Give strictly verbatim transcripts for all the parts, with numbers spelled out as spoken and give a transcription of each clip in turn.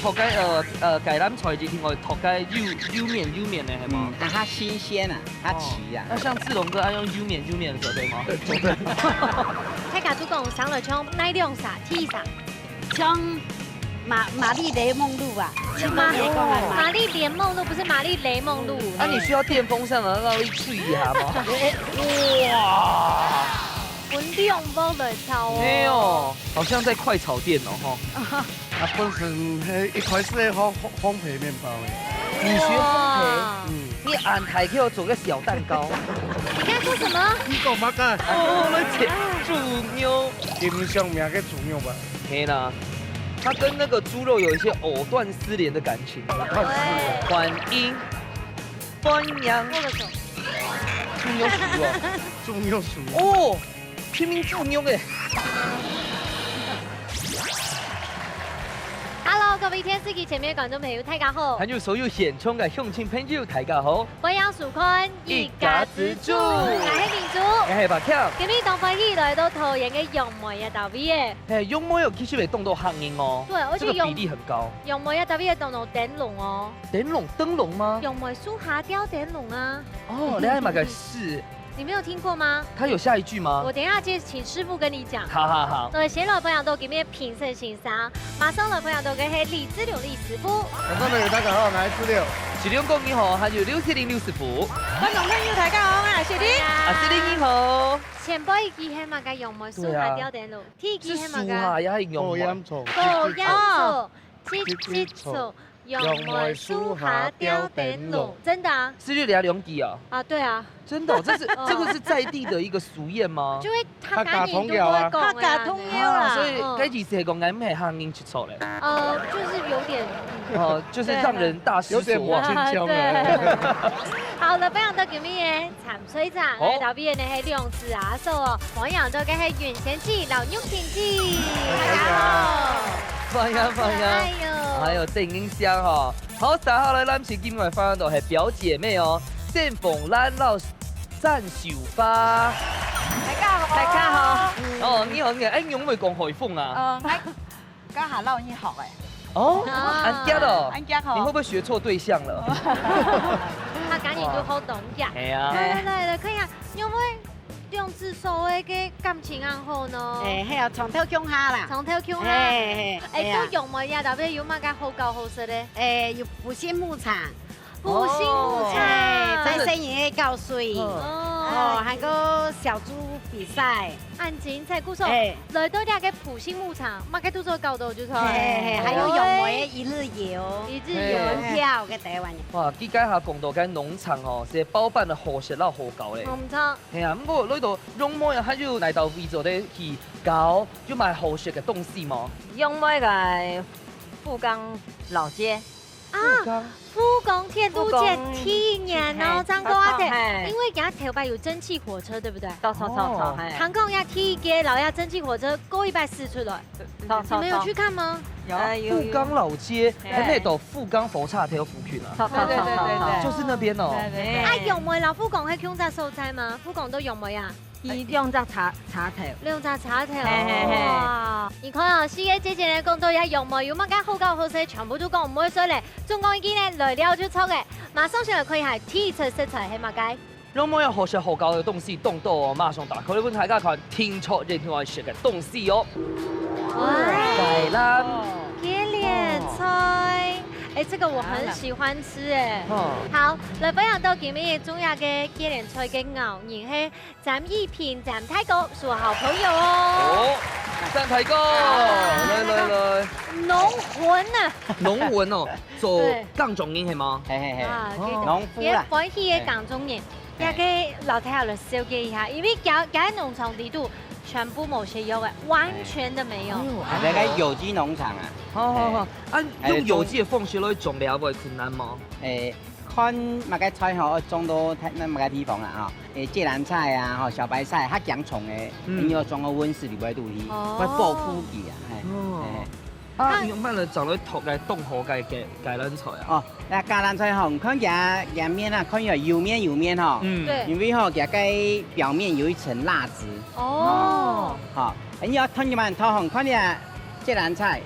托个呃呃橄欖菜一定愛托个幼幼綿幼綿个，係無？嗯，啊，較新鮮啊，較齊啊。哦，那像志龍哥愛用幼綿幼綿个，對嗎？對，做得。大家都講生來像哪兩儕，第一儕。像瑪瑪麗蓮夢露啊，像瑪麗蓮夢露，不是瑪麗蓮夢露。啊，你需要電風扇啊，讓你吹一下嗎？哇！分兩包來炒哦。沒有，好像在快炒店哦，吼。 啊，本身係一開始係烘烘烘焙麵包个。你學烘焙？哇。嗯。你恁大个做个小蛋糕。你剛才說什麼？你講麼个？哦，來切豬肉。金相命个豬肉吧。係啦，它跟那個豬肉有一些藕斷絲連的感情。藕斷絲連。歡迎，歡迎。握个手。豬肉熟哦。豬肉熟。哦， 拼命豬肉个。Hello，各位電視機前面个觀眾朋友，大家好。還有所有現場个鄉親朋友，大家好。歡迎收看一家之煮。我係明珠。我係百強。今日當歡喜來到桃園个楊梅啊，大衛耶。嘿，楊梅哦，其實會當多客人哦。對，而且這個比例很高。楊梅啊，大衛耶，當多燈籠哦。燈籠，燈籠嗎？楊梅樹下吊燈籠啊。哦，你還蠻个事。 你沒有聽過嗎？他有下一句嗎？我等一下就請師傅跟你講。好好好。呃，先來分享到今日評審先生，馬上來分享到个係李志龍李師傅。觀眾朋友，大家好，我係志龍。志龍哥你好，還有劉志玲劉師傅。觀眾朋友，大家好，我係志玲。啊，志玲你好。前輩，佢係麼个楊梅樹下吊燈籠？對啊。第一句係麼个？是樹下也係楊梅？高鹽醋。高鹽醋，哦。七七醋。 楊梅樹下吊燈籠，真的啊？是就這兩句啊？啊，對啊。真的哦，這是，哦。這個是在地的一個俗諺嗎？就係客家人都會講个啊。客家童謠啊。客家童謠啊。啊，所以該意思係講，𠊎毋係客人食醋咧。呃，就是有點，嗯。哦，就是讓人大失所望。對。有點無親像啊。啊，對。好了，分享到今日个 參賽者，好。𠊎兜邊呢係兩子阿嫂哦，歡迎到个係雲仙姊摎玉萍姊。大家好。歡迎，歡迎。哎喲。哎喲，真印象吼。好，接下來咱今日歡迎到係表姐妹哦，鄭鳳蘭摎詹秀花。大家好。大家好。哦，你好，你好，哎，你會講海豐啊？呃，還 家下摎你學个。哦，啊。恁遽哦。恁遽吼。你會不會學錯對象了？客家人都好當遽。哇。係啊。來來來來，看一下，有無兩子嫂个感情恁好呢？哎，係啊，床頭共下啦。床頭共下。哎，哎，哎，哎呀。對楊梅啊，特別有麼个好搞好食个？哎，有埔心木茶。 埔心木茶。哦。哎，在生日个搞水。嗯。哦，還有小豬比賽。恁精彩，故所，哎。來到這个埔心木茶，麼个都做搞到就錯。嘿，嘿，還有楊梅个一日遊。一日遊。嘿。門票个台灣人。哇，佢這下講到个農場哦，係包辦个好食摎好搞咧。哦，毋錯。係啊，毋過來到楊梅啊，還有哪兜位做得去搞，有賣好食个東西無？楊梅个富岡老街。 啊，富岡。富岡鐵路街，富岡，天然哦，嘿，正過啊，嘿。因為佢頭擺有蒸汽火車，對不對？著，著，著，著，哦。嘿。聽講這鐵路街摎這蒸汽火車過一擺駛出來。著，著，你們有去看嗎？有。呃，有，有。富岡老街，嘿。在那個富岡火車頭附近啊。著，著，著，著，著。對，對，對，對，對。就是那邊哦。對，對，對。啊，楊梅摎富岡係共隻所在嗎？富岡到楊梅啊？ 佢兩隻車，車頭。兩隻車頭。嘿，嘿，嘿。哇！你看哦，四個姐姐呢，講到這楊梅有麼个好搞好食，全部都講毋會衰咧。總講一句呢，來尞就著个。馬上先來看一下第一隻食材係麼个？楊梅有好食好搞个東西當多哦，馬上打開來分大家看，聽著一定愛食个東西哦。哇！芥藍。芥藍菜。哎，這個我很喜歡吃哎。哦。好，來分享到今日重要个芥藍菜个咬人係 詹一平，詹大哥，係好朋友哦。哦，詹大哥，來，來，來。農魂啊。農魂哦，做，對。耕種人係嗎？嘿，嘿，嘿。啊，哦。農夫啦。也歡喜个耕種人，嘿。也給老太太來紹介一下，因為佢，佢農場裡肚全部無農藥个，完全的沒有。哎喲，啊，這個有機農場啊。好，好，好。嘿。啊，用有機个方式來種，會困難嗎？哎， 看麼个菜吼，愛種到該麼个地方啦吼。誒，芥藍菜啊，吼，小白菜，較驚蟲个，嗯。你愛種到溫室裡背肚去，哦。愛保護佢啊，嘿。哦。嘿。啊，啊。你慢慢長來托該當好个芥，芥藍菜啊。哦，該芥藍菜吼，你看佢，佢面啊，看起來幼綿幼綿吼。嗯。對。因為吼，佢該表面有一層蠟質。哦。吼，你愛看佢慢慢托吼，看佢啊，芥藍菜，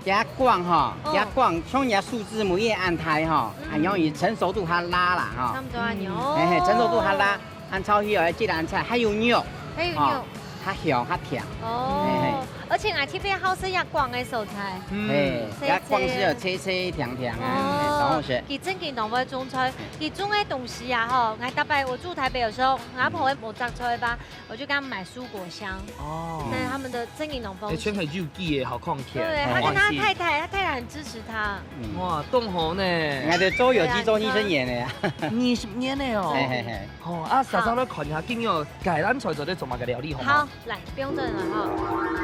這光吼，哦。這光，像這樹枝木葉恁大吼，嗯。恁樣伊成熟度較拉啦吼。差不多恁樣。嗯。嘿嘿，成熟度較拉，哦。恁炒起來，這個恁菜還有肉，還有肉。哦，較香較甜。哦，嘿嘿。而且𠊎特別好食這光个所在。嗯。嘿，這光係有脆脆甜甜啊，哦，嘿，然後是。佢正經當會種菜，佢種个東西啊吼，𠊎逐擺我住台北的時候，𠊎阿婆會無摘菜吧， 我就跟他們買蔬果箱，哦。在他們的正義農夫。哎，全係有機个，好看起來，對，他跟他太太，他太太很支持他。嗯。哇，當好呢。人家都做有機做二十年了呀。對啊，你看。二十年了哦。嘿嘿嘿。哦，啊，好。稍稍來看一下，今日芥藍菜做得做麼个料理，好嗎？好，來，不用蒸了哈。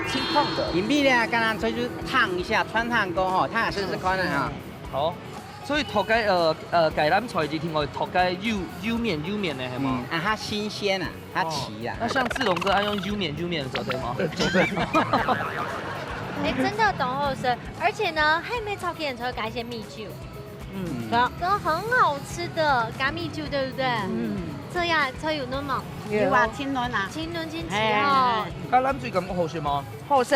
清湯的。今晡日呢，芥藍菜就燙一下，汆燙過吼，燙下試試看啊。好。 所以擇个，呃，呃，芥藍菜一定愛擇个幼，幼綿幼綿个，係無？嗯，啊，較新鮮啊，較齊啊。哦，那像志龍哥，愛用幼綿幼綿个做得嗎？做得。哎，真的當好食，而且呢，還沒炒起來，才會加一些米酒。嗯，嗯。對啊。都很好吃的，加米酒，對不對？嗯。這樣才有嫩嘛。有啊，清嫩啊。清嫩清脆哦。哎，哎，哎。芥藍菜感覺好食嗎？好食。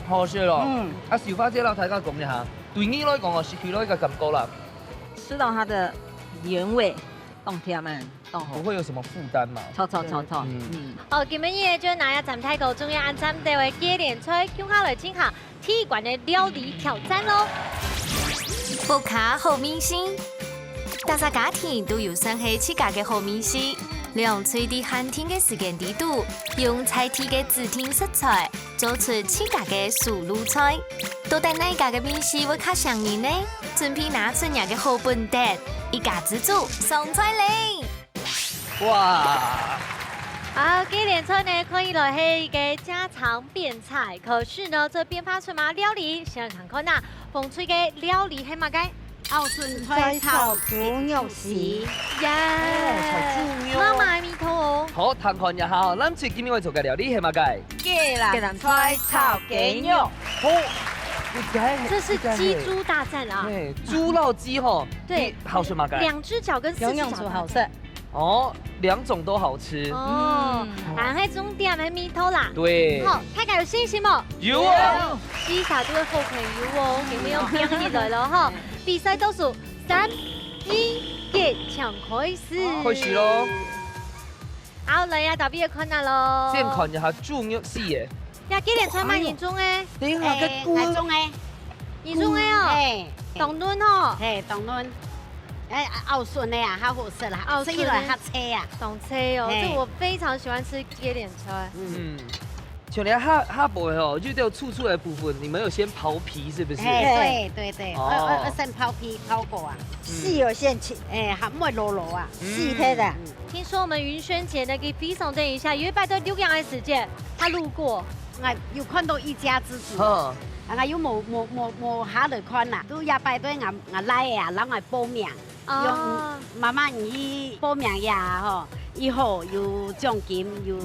好食咯。嗯。啊，小花姐摎大家講一下。 對你來講哦，失去了一個感覺啦。吃到它的原味，當甜啊，當好。不會有什麼負擔嘛。著，著，著，著。嗯。嗯。好，今晡日就拿這站大哥中意恁讚个芥藍菜，共下來進行第一關个料理挑戰咯。屋下好味緒，大家家庭都有算係自家个好味緒，兩隊在限定个時間裡肚，用在地个指定食材， 做出自家个手路菜。到底哪家个味緒會較餳人呢？準備拿出若个好本事，一家之煮上菜咧！哇！好，芥藍菜呢，看起來係一個家常便菜，可是呢，這變化出麼个料理，先來看看啊，紅隊个料理係麼个？ 莧筍菜炒豬肉絲。耶！哦，炒豬肉。媽媽个味道哦。好，聽看一下哦，藍隊今晡日愛做个料理係麼个？芥藍菜炒雞肉。哦，這個係，這是雞豬大戰啊。這個係。嘿，豬摎雞吼，對。你好食麼个？兩隻腳跟四隻腳都好吃。兩樣都好吃。哦，嗯。還係重點个味道啦。對。好，大家有信心無？有啊。有。四儕都係好朋友哦，你們要拼起來了哈。 比賽倒數三、二、一，請開始。開始咯。好，來呀，大家看啊咯。先看一下豬肉絲耶。呀，芥藍菜嘛，哎喲。你種个？等一下，哎，該菇。𠊎種个。你種个哦？嗯，嘿。當嫩哦。嘿，當嫩。哎，莧筍个啊，較好食啦，莧筍个。食起來較脆啊。當脆哦，嘿。這我非常喜歡吃芥藍菜。嗯。嗯。 像你下，下背吼，有兜粗粗个部分，你們有先刨皮，是不是？哎，對，對，對，哦。愛，愛，愛先刨皮，刨過啊。嗯。絲愛先切。哎，還毋會老老啊。嗯。絲忒啊。嗯。聽說我們雲軒姐呢，佢非常，等一下，有一擺在錄影个時間，她路過。𠊎有看到一家之煮。嗯。啊，𠊎有無，無，無，無下來看啦，都一擺對𠊎，𠊎倈仔啊，摎𠊎報名。哦。用，媽媽你去報名呀，吼，以後有獎金，有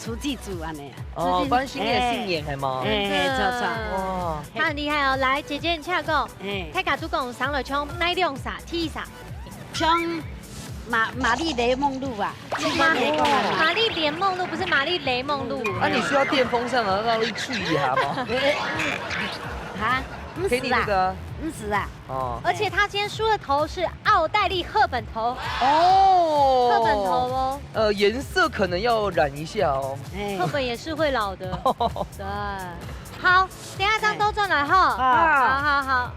出去煮恁呢啊。哦，出去，幫新年，哎，新年係無？哎，真的。著，著。哇。她很厲害哦。來，姐姐，你請講。哎。大家都講生來像哪兩儕，第一儕？像瑪，瑪麗蓮夢露啊。瑪，瑪麗蓮夢露，不是瑪麗蓮夢露。啊，你需要電風扇啊，讓你吹一下嗎？啊？毋使啊。給你那個啊。毋使啊。 哦。而且她今天梳的頭是奧黛麗·赫本頭。哦。赫本頭哦。呃，顏色可能要染一下哦。哎。赫本也是會老的。對。好，等一下正倒轉來哈。啊。好，好，好。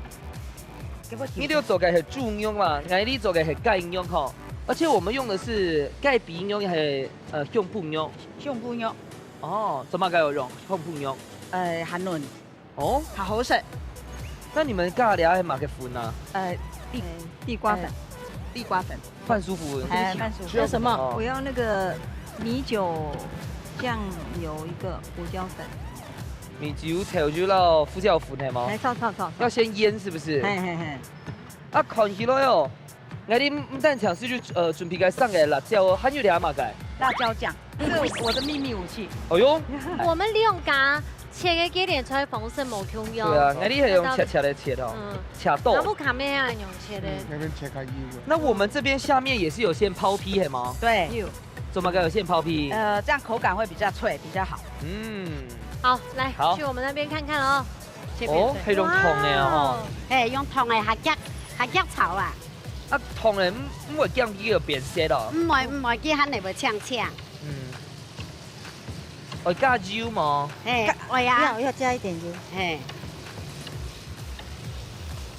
你兜做个係豬肉嘛，𠊎俚做个係雞肉吼。而且我們用的是雞髀肉還係，呃，胸脯肉？胸脯肉。哦，做麼个愛用胸脯肉？呃，較嫩。 哦。較好食。那你們加个係麼个粉啊？呃，地，哎，地瓜粉，哎。地瓜粉。番薯粉。哎，番薯粉。還有什麼？哦。我要那個米酒醬油一個胡椒粉。米酒、豆油摎胡椒粉係無？哎，炒，炒，炒，炒。要先醃是不是？嘿，嘿，嘿。啊，看起來哦， 𠊎俚毋單淨係就，呃，準備个生个辣椒哦，還有這麼个？辣椒醬，這是我的秘密武器。哎喲。我們兩家切个芥藍菜方式無共樣。對啊，𠊎俚係用切切个切哦，嗯。切刀。那不卡梅亞用切的。嗯，那邊切較幼啊。那我們這邊下面也是有先刨皮係無？對。有。做麼个有先刨皮？呃，這樣口感會比較脆，比較好。嗯。好，來，好。去我們那邊看看哦。切片。哦，係用燙个哦。哇哦。嘿，用燙个，下腳，下腳炒啊。啊，燙个，毋，毋會驚佢會變色哦。毋會，毋會，佢還會青青。嗯。愛加油無？嘿，愛啊。要，要加一點油。嘿。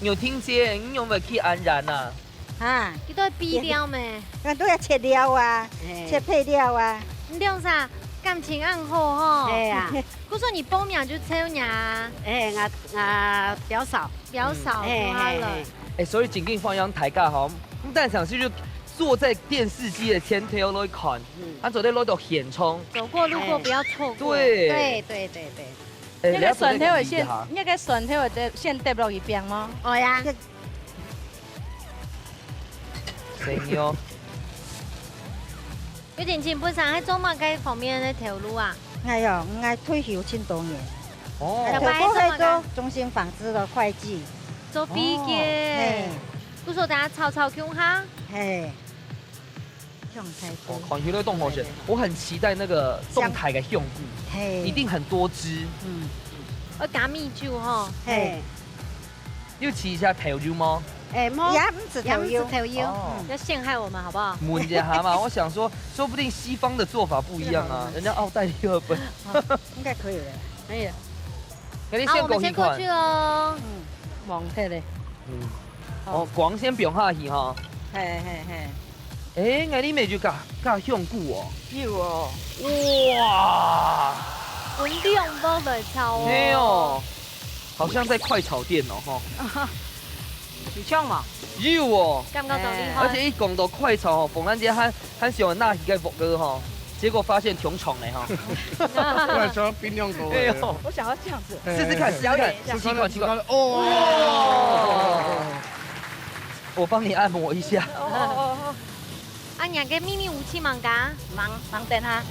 牛婷姐，你仰會去恁遠啊？ 啊，佢都會備料咩？𠊎都愛切料啊，嘿。切配料啊。你兩儕感情恁好吼。嘿啊。故所你報名就湊若啊。嘿，𠊎，𠊎表嫂。表嫂，嗯。嘿，好了。嘿，嘿。哎，所以真經歡迎大家吼，毋單淨係就坐在電視機个前頭來看，嗯。佢做得來到現場。走過路過不要錯過。對。對，對，對，對。哎，那個蒜頭會先，你要做得講一下。那個蒜頭會先，先跌落去邊嗎？哦呀。 生肉。有定定本身係做麼个方面个頭路啊？哎喲，𠊎退休真多年。哦。頭過係做中興紡織个會計。做會計。哦。嘿。故所等下炒炒共下。嘿。共下。哦，看起來當好食。對，對，對。我很期待那個凍菜个香菇，嘿。一定很多汁。嗯。要加米酒吼。嘿。 有試一下豆油嗎？哎，無，也毋使豆油。也毋使豆油。哦。嗯。要陷害我們好不好？問一下嘛，我想說，說不定西方的做法不一樣啊，不一樣。人家奧黛麗·赫本。好，應該可以了。可以了。給你先過去看。好，我們先過去囉。嗯，黃色的。嗯。好。哦，光先放下去哈。嘿，嘿，嘿。 哎，𠊎裡面有加，加香菇哦。有哦。哇！分兩包來炒哦。係哦，好像在快炒店哦，吼。有像無？有哦。感覺當厲害。而且一講到快炒哦，鳳蘭姐還，還想拿起該鑊仔吼，結果發現窮窮的哈。快炒冰涼口味。哎喲。我想要這樣子。試試看，試試看，哎，試試看，試試看。試試看，哦。 我幫你按摩一下。哦，哦，哦，哦。啊，你个秘密武器吂講？吂，吂等下。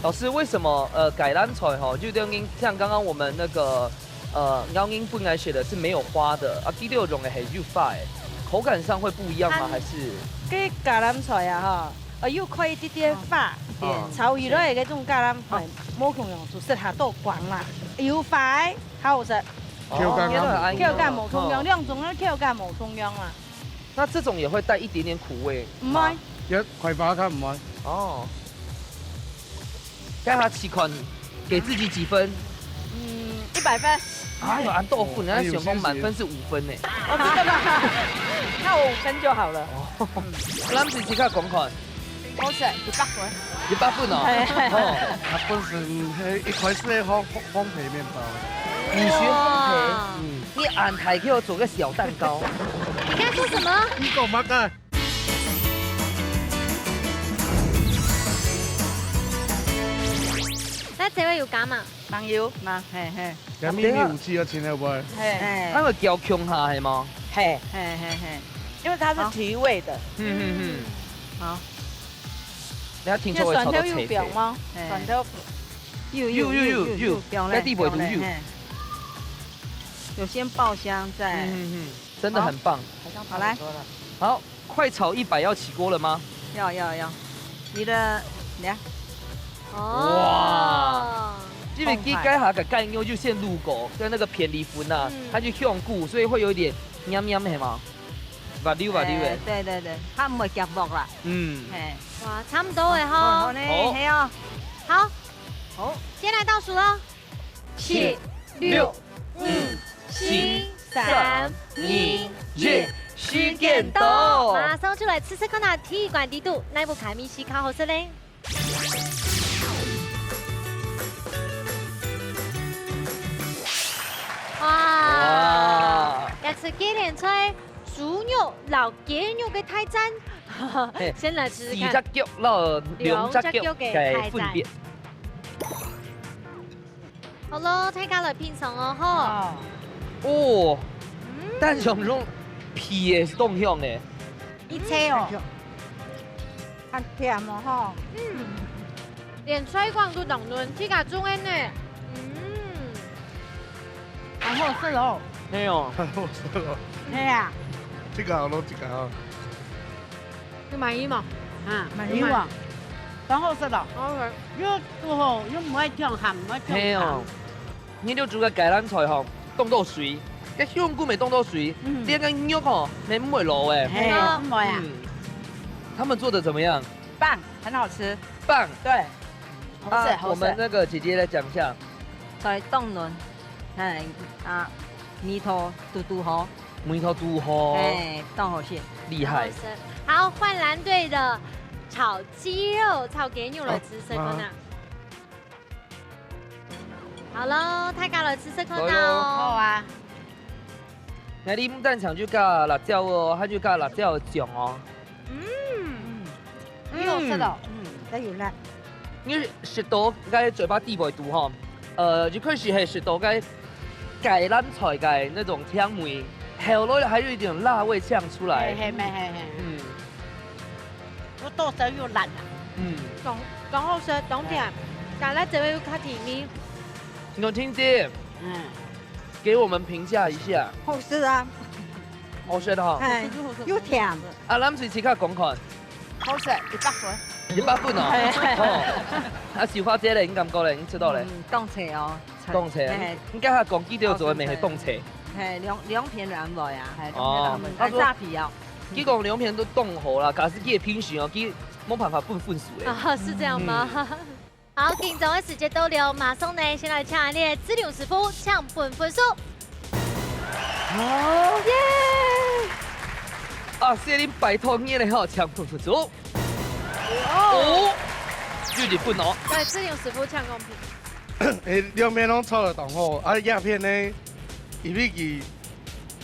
老師，為什麼，呃，芥藍菜吼，就等於像剛剛我們那個，呃，剛剛本來寫的是沒有花的，啊，佢兜用个係有花的，口感上會不一樣嗎？還是？該芥藍菜啊，吼，呃，有開一點點花，哦。炒起來該種芥藍菜，哦。無共樣，就適合做光啦。有花的，較好食。哦，口感啊，口感無共樣，哦。兩種个口感無共樣啦。 那這種也會帶一點點苦味嗎？毋會。也，開花看毋會。哦。該下試看，給自己幾分？嗯，一百分。哎喲，恁多分，人家想講滿分是五分呢。哦，真的嗎？那我五分就好了。哦。嗯。咱試試看講看。 好食，一百分。一百分哦。嘿。哦。佢本身係一開始係烘，烘，烘焙麵包个。你學烘焙？哇。嗯。你恁大个做個小蛋糕。你剛才說什麼？你講麼个？該這位有加嗎？吂有，吂，嘿，嘿。 這秘密武器愛清了無？嘿。哎。佢會攪共下係無？嘿。嘿，嘿，嘿。因為它是提味的。好。嗯，嗯，嗯。好。你看聽說會炒到脆脆。這蒜頭有放嗎？嘿。蒜頭。有，有，有，有，有，有，有，有，該地方都有。放了，放了，嘿。有先爆香再。嗯，嗯，嗯。真的很棒。好。好，來。好。 快炒一百要起鍋了嗎？要，要，要。你的，你看。哦。哇。因為佢該下个雞肉就先滷過，跟那個片栗粉啊，嗯。它就香菇，所以會有一點黏黏的嘛。滑溜滑溜的。哎，對，對，對，它毋會夾鑊啦。嗯。嘿。哇，差不多了吼。好，好呢，好。嘿哦。好。好。先來倒數咯。七、六、五、四、三、二、一，時間到。馬上就來試試看啊，第一關底肚，哪一部卡米西較好食咧？哇，哇。這係雞連菜，豬肉摎雞肉个大戰。嘿，先來試試看。四隻腳摎兩隻腳个分別。兩隻腳个大戰。 好咯，大家來品嚐哦，吼。哦。哦，嗯。但想用皮也是當香呢。一切哦。嗯。很甜哦，吼。嗯。連菜乾都當嫩，自家種个呢。嗯。很好食哦。係哦。很好食哦。係啊。這個好咯，這個好。 有滿意無？啊，滿意無？有滿意。當好食咯。好食。又，又好，又毋會忒鹹，毋會忒鹹。係哦。你就煮个芥藍菜吼，凍到水，該香菇乜凍到水，嗯。這個肉吼，乜毋會老欸。嘿，哦。毋會啊。嗯。他們做得怎麼樣？棒，很好吃。棒。對。好吃，啊，好吃。我們那個姐姐來講一下。在凍卵，哎，啊，味道堵堵好。味道堵好。哎，當好食。厲害。好吃。好，換藍隊的炒雞肉，炒雞肉來試試看啊。啊。 好咯，大家來試試看啊。來咯。好啊。該你毋單淨就加辣椒哦，還有加辣椒醬哦。嗯。嗯。有食到。嗯，該有辣。你食到該嘴巴底背肚吼，呃，一開始係食到該芥藍菜个那種甜味，後來還有一點辣味嗆出來。嘿，嘿，嘿，嘿，嘿。嗯。 又多酸又辣啊。嗯。當，當好食，當甜，哎。加辣椒又較提味。我聽姐，嗯。給我們評價一下。好食啊。好食的哈。哎，又甜。啊，藍隊自家講看。好食，一百分。一百分哦。哎。哦。啊，秀花姐咧，你感覺咧？你食到咧？嗯，當脆哦。 當脆。嘿。應該係講佢兜做个麵係當脆。嘿，兩，兩片都毋會啊，嘿，哦。兩片都毋會。啊，炸皮哦。佢講兩片都當好啦，假使佢个品相哦，佢無辦法分分數咧。啊，是這樣嗎？嗯。好，緊張个時節到了，馬上呢，先來請𫣆俚个志玲師傅請分分數。好。耶！啊，謝謝恁拜託你咧吼，請分分數。哦。哦，有一分哦。來，志玲師傅請公平。 欸，兩片攏炒到當好，啊，這片呢，因為佢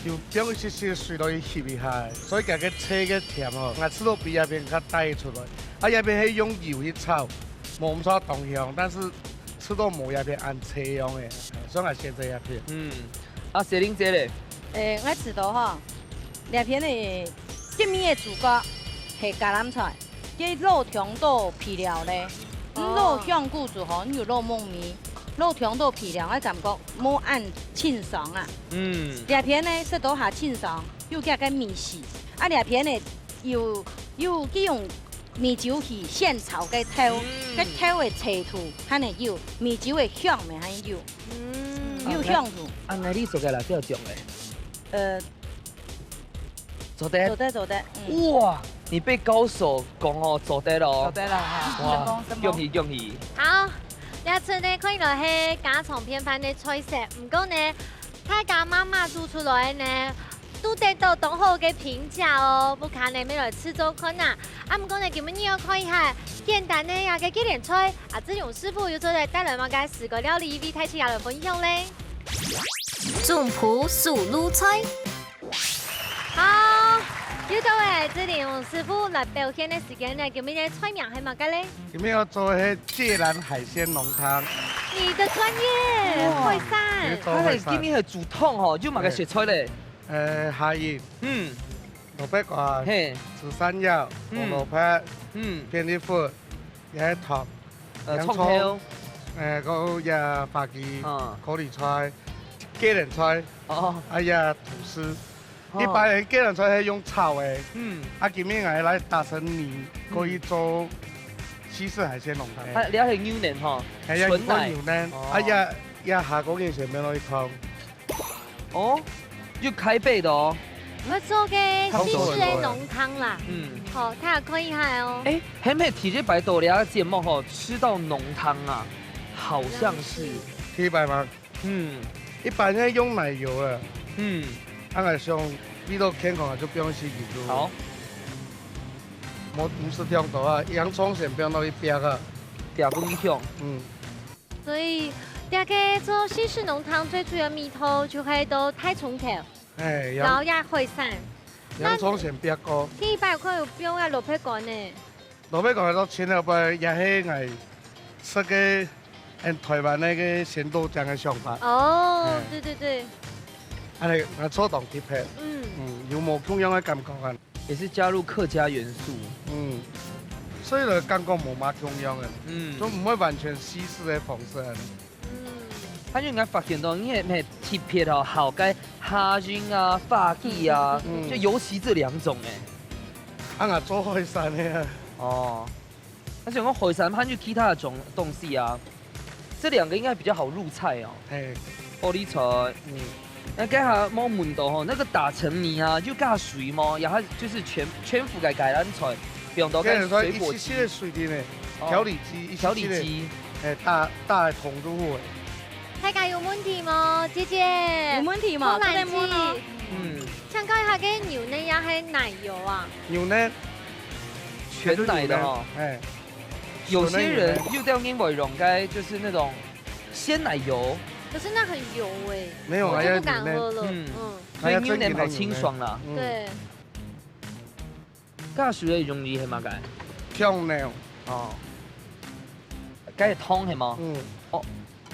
有放一息息水落去翕一下，所以佢个脆个甜吼，𠊎食到比這片較帶出來。啊，這片係用油去炒，無毋錯當香，但是食到無這片恁脆樣个，所以𠊎選擇這片。嗯，啊，雪玲姐咧？欸，𠊎食到吼，這片个結尾个主角係芥藍菜。 該落忒多肥料咧，哦。落香菇就好，又落木耳，落忒多肥料，𠊎感覺無恁清爽啊。嗯。這片呢，食到較清爽，又加个味緒。啊，這片呢，又，又佢用米酒去先炒該豆，嗯。該豆个脆度，還係有，米酒个香味還有，嗯。有香度。啊，𠊎你做个辣椒醬咧？呃， 做得。做得，做得，嗯。哇，你被高手講哦，做得咯。做得了哈，哇，成功，成功。恭喜，恭喜。好，這陣呢，看起來係家常便飯个菜色，毋過呢，大家媽媽煮出來呢，都得到當好个評價哦。不卡呢，愛來試做看啊。啊，毋過呢，今晡日愛看一下，簡單个這个結連菜，啊，志勇師傅又做得帶來麼个四川料理，為大家來分享咧。總鋪手路菜。 好，又到了志玲師傅來表現个時間了，今晡日个菜名係麼个咧？今晡日愛做个係芥藍海鮮濃湯。你的專業，哇。海產。今晡日做海產。哎，今晡日係煮湯吼，有麼个食材咧？對。呃，蝦仁。嗯。蘿蔔乾。嘿。紫山藥，嗯。紅蘿蔔，嗯。片栗粉， 也係糖，呃，洋蔥，蔥頭。呃，還有這花枝，嗯。高麗菜，芥藍菜，哦。還有吐司。哦。一般个芥藍菜係用炒个，嗯。啊，今晡日𠊎來打成泥，嗯。可以做西式海鮮濃湯。啊，這係牛奶吼，還有純奶。牛奶，哦。啊，這，這下個月全部都一湯。 哦，有開背个哦。𠊎做个西式个濃湯啦。嗯。好，大家看一下哦。欸，係毋係第一擺到這个節目吼，食到濃湯啊？好像係。第一擺嗎？嗯。一般係用奶油个。嗯。啊，𠊎想為了健康啊，就毋使洗幾多。好。無，毋使忒多啊，洋蔥先放落去煸啊。煸分香。嗯。 所以，這个做西式濃湯最主要味道就係到大蔥頭，哎，洋，然後也海產。洋蔥先煸過。第一擺看有放啊蘿蔔乾呢。蘿蔔乾都切了，不然也係𠊎食个，嗯，台灣那個鹹豆漿个想法。哦，哎。對對對。恁樣，啊，做當特別。嗯。嗯，有無共樣个感覺啊？ 也是加入客家元素。嗯，所以呢，感覺無麼共樣个，嗯。就毋會完全西式个方式个。嗯。還有𠊎發現到，你還特別哦，好該蝦仁啊、花枝啊，嗯。就尤其這兩種欸。啊，𠊎做海產个啊。哦，但是講海產還有其他的種東西啊，這兩個應該比較好入菜哦。嘿。玻璃菜，嗯。該該下無問到吼，該个打成泥啊，有加水無？然後就是全全副个芥藍菜，放到該該人說水果機。一息息个水滴呢，哦，調理機，一息息个，調理機。哎，大大个桶就好了。大家有問題無？姐姐，有問題無？好難記。做得問哦。嗯。想講一下，該牛奶也係奶油啊？牛奶，全奶的哈。哎，有些人有條人會用該，就是那種鮮奶油。可是那很油欸，沒有啊，我就不敢喝了。要牛奶。嗯。嗯。所以牛奶好清爽啦。嗯。對。 加水个用意係麼个？香料。哦。該係湯係無？嗯。哦，